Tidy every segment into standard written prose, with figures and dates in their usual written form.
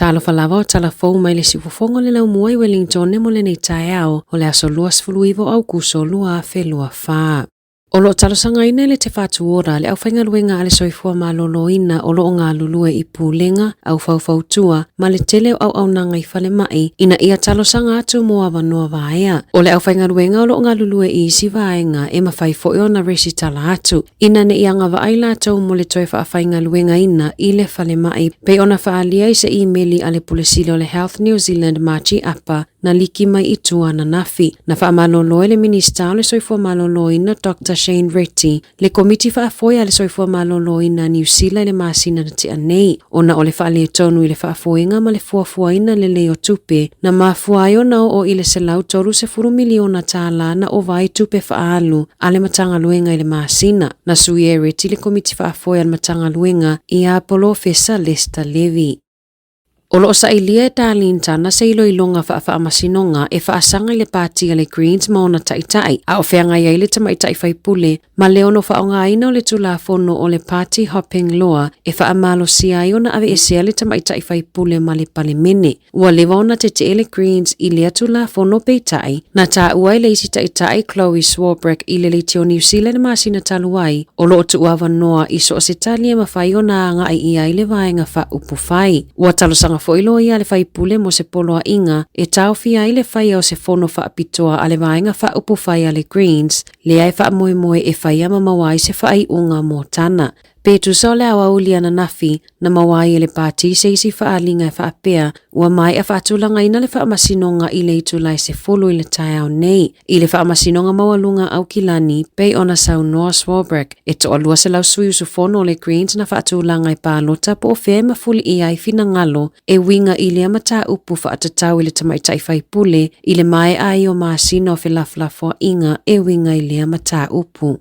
Talofa lava o tala fou mai le siufofoga o le laumua i Wellingtone mo lenei taeao o le aso 29 o Aukuso 2024. O lo o talosagaina e le Te Whatu Ora le aufaigaluega a le Soifua Maloloina o lo o galulue i pulega, aufaufautua ma le tele o auaunaga i falemai ina ia talosaga atu mo avanoa vaea. O le aufaigaluega o lo o galulue i isi vaega e mafai foi ona resitala atu ina ne i agavaa i latou mo le toe faafaigaluegaina i le falemai pei ona faaalia i se imeli a le Pule Sili o le Health New Zealand Margie Apa na liki mai i tua ananafi. Na faamalolo e le Minisita o le Soifua Maloloina Doctor Shane Reti le Komiti Faafoe a le Soifua Maloloina a Niu Sila i le masina na tea nei, ona o le faaletonu i le faafoega ma le fuafuaina lelei o tupe na mafua ai ona oo i le $130 miliona tālā na ova ai tupe faaalu a le Matagaluega i le masina. Na suia e Reti le Komiti Faafoe a le Matagaluega ia Polofesa Lester Levy. O lo o sailia e Darlene Tana se iloiloga faafaamasinoga e faasaga i le pati a le Greens ma ona taitai, a o feagai ai le tamaitai faipule ma le ono faaaogaina o le Tulafono o le Party Hopping Law e faamalosia ai ona aveesea le tamaitai faipule ma le Palemene. Ua leva ona tetee le Greens i lea Tulafono peitai, na taua e le isi taitai Chloe Swarbrick i le leitio Niu Sila i le masina talu ai, o lo o tuuavanoa i so o se tali e mafai ona agai i ai le vaega faaupufai. Ua talosaga foi loia a le faipule mo se poloaiga e taofia ai le faia o se fono faapitoa a le vaega faaupufai a le Greens, lea e faamoemoe e faia ma maua ai se faaiuga mo Tana. Pe tusa o le aoauli ananafi, na maua ai e le pati se isi faaaliga e faapea ua maea faatulagaina le faamasinoga i le itula e 10 i le taeao nei. I le faamasinoga maualuga a Aukilani, pei ona saunoa Swarbrick, e toa 200 sui usufono o le Greens na faatulaga e palota po o fea e mafuli i ai finagalo e uiga i lea mataupu faatatau i le tamaitai faipule i le maea ai o masina o felafolafoaiga e uiga i lea mataupu.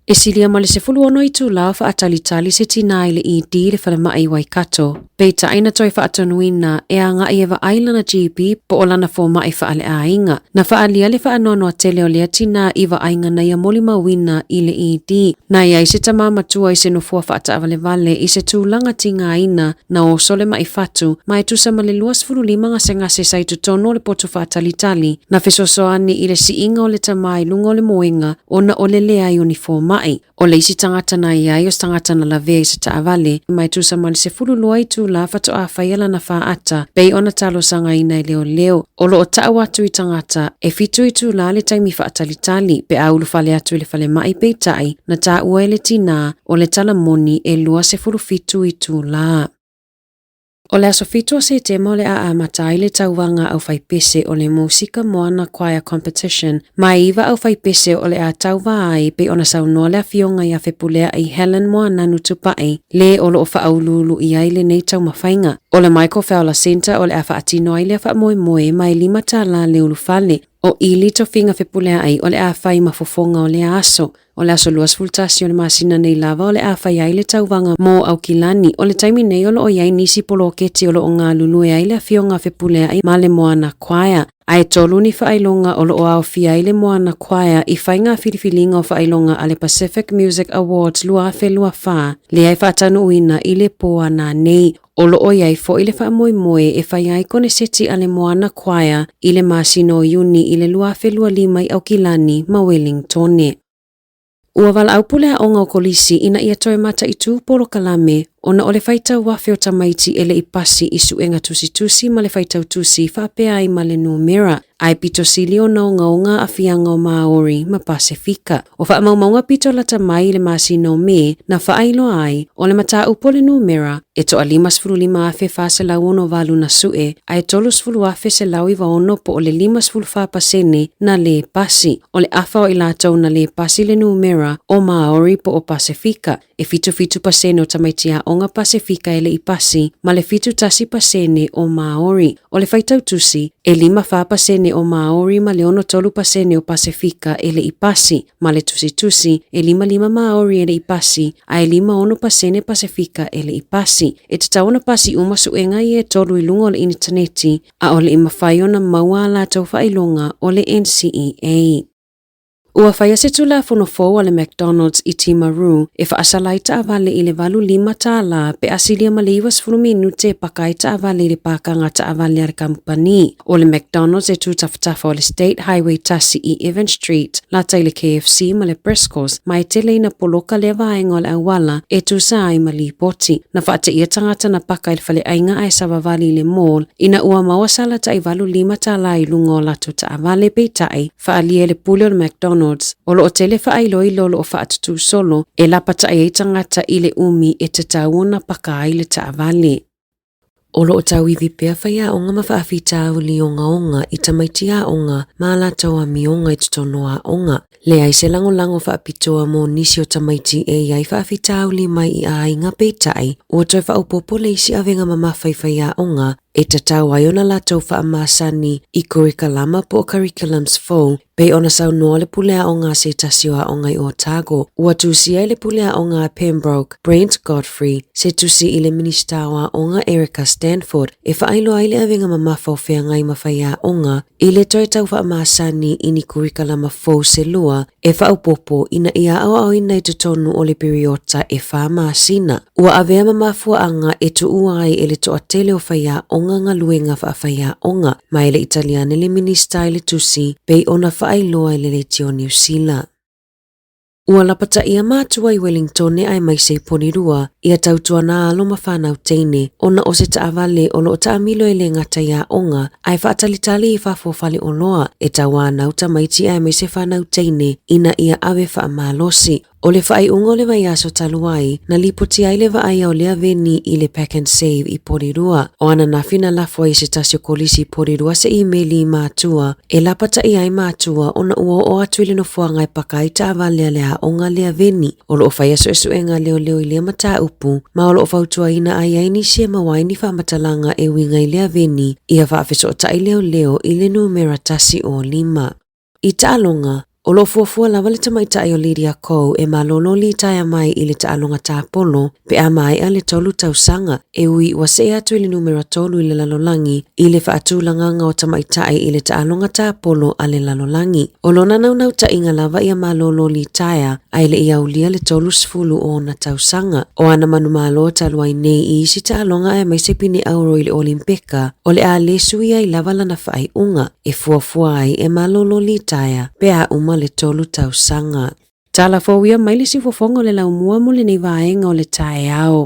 E silia ma le 16 itula o faatalitali se tinā i le ED i le falemai i Waikato, peitai na toe faatonuina e agai e vaai lana GP po o lana fomai faaleaiga. Na faaalia le faanoanoa tele o lea tinā i vaaiga na ia molimauina i le ED. Na i ai se tama matua i se nofoa faataavalevale i se tulaga tigaina na oso le mai fatu ma e tusa ma le 25 gasegase sa i totonu o le potu faatalitali na fesoasoani i le siiga o le tama i luga o le moega ona o le leai o ni fomai. O le isi tagata na i ai o se tagata na lavea i se taavale ma e tusa ma le 12 itula faatoa faia lana faata pei ona talosagaina e leoleo. O lo o tau atu i tagata e 7 itula le taimi faatalitali pe a ulufale atu i le falemai peitai na taua e le tinā o le tala moni e 27 itula. O le aso 7 o Setema o le a amata ai le tauvaga aufaipese o le Musika Moana Choir Competition ma e 9 aufaipese o le a tauva ai pei ona saunoa le afioga ia Fepuleai Helen Moananu Tupai le o lo o faauluulu i ai lenei taumafaiga. O le Michael Fowler Centre o le a faatino ai lea faamoemoe ma e $5 le ulufale. O Ili Tofiga Fepuleai o le a fai ma fofoga o lea aso. O le aso 21 o le masina nei lava o le a fai ai le tauvaga mo Aukilani. O le taimi nei o lo o i ai nisi poloketi o lo o galulue ai le afioga a Fepuleai ma le Moana Choir. A e 3 ni faailoga o lo o aofia ai le Moana Choir i faiga filifiliga o faailoga a le Pacific Music Awards 2024 lea e faataunuuina i le po ana nei. O lo o i ai foi le faamoemoe e fai ai koneseti a le Moana Choir i le masina o Iuni i le 2025 i Aukilani ma Wellingtone. Ua valaau pule aoga o Kolisi ina ia toe mataitū polokalame ona o le faitau afe o tamaiti e le i pasi i suega tusitusi ma le faitau tusi faapea ai ma le numera a e pito sili ona ogaoga aafiaga o Māori ma Pasefika. O faamaumauga pito lata mai i le masina o Me na faailoa ai o le mataupu o le numera e toa 55,468 na sue a e 30,196 po o le 54% na lē pasi. O le afa o i latou na lē pasi le numera o Māori po o Pasefika e 77% o tamaiti aoga Pasefika e le i pasi ma le 71% o Māori. O le faitau tusi, e 54% o Māori ma le 63% o Pasefika e le i pasi, ma le tusitusi, e 55 Māori e le i pasi, a e 56% Pasefika e le i pasi. E tatau ona pasi uma suega ia e tolu i luga o le initaneti, a o le i mafai ona maua a latou faailoga o le NCEA. Ua faia se tulafono fou a le McDonald's i Timaru e faasala ai taavale i le $85 tālā pe a silia ma le 90 minute e paka ai taavale i le pākaga taavale a le kamupani. O le McDonald's e tu tafatafa o le State Highway 1 i Evans Street, lata i le KFC ma le Briscoes, ma e tele ina poloka lea vaega o le auala e tusa ai ma lipoti. Na faateia tagata na paka i le faleaiga ae savavali i le mall ina ua maua sala tai $85 tālā i luga o latou taavale, peitai, faaalia e le pule o le McDonald's, o lo o tele faailoilo o lo o faatutū solo e lapata'i ai tagata i le umi e tatau ona paka ai le taavale. O lo o tauivi pea faiaoga ma faafitauli ogaoga i tamaiti aoga ma a latou amioga i totonu o aoga. Leai se lagolago faapitoa mo nisi o tamaiti e i ai faafitauli mai i aiga peitai, ua toe faaopoopo le isi avega mamafa i faiaoga e tatau ai ona latou faamasani i korikalama po o curriculums fou pei ona saunoa le pule aoga a se tasi o aoga i Otago. Ua tusia e le pule aoga a Pembroke, Brent Godfrey, se tusi i le Minisita o Aoga Erica Stanford e faailoa ai le avega mamafa o feagai ma faiaoga i le toe tau faamasani i ni korikalama fou se lua e faaopoopo ina ia aoaoina i totonu o le piriota e whā masina. Ua avea ma mafuaaga e tuua ai e le toatele o faiaoga galuega faafaiaoga, ma e le i tali ane le Minisita i le tusi pei ona faailoa e le Leitio Niu Sila. Ua lapataia matua i Wellingtone aemaise i Porirua ia tautuana alo ma fanau teine ona o se taavale o lo o taamilo e le gata i aoga ae faatalitali i fafo o faleoloa e tauanau tamaiti aemaise fanau teine ina ia ave faamalosi. O le faaiuga o le vaiaso talu ai, na lipoti ai le vaaia o lea veni i le Pack and Save i Porirua. O ananafi na lafo ai e se tasi o kolisi i Porirua se imeli i matua e lapataia ai matua ona ua oo atu i le nofoaga e paka ai taavale a le aoga lea veni. O lo o faia suesuega leoleo i lea mataupu ma o lo o fautuaina a i ai nisi e maua ai ni faamatalaga e uiga i lea veni ia faafesootai leoleo i le numera 105. I taaloga, o lo o fuafua lava le tamaitai o Lydia Ko e malolo litaea mai i le taaloga tapolo pe a maea le tolu tausaga, e ui ua see atu i le numera tolu i le lalolagi i le faatulagaga o tamaitai i le taaloga tapolo a le lalolagi. O lona naunautaiga lava ia malolo litaea ae le i aulia le 30 o ona tausaga. O ana manumalo talu ai nei i isi taaloga aemaise pine auro i le Olimpeka, o le a le suia ai lava lana faaiuga e fuafua ai e malolo litaea pe a uma le tolu tausaga. Tala fou ia mai le siufofoga o le laumua mo lenei vaega o le taeao.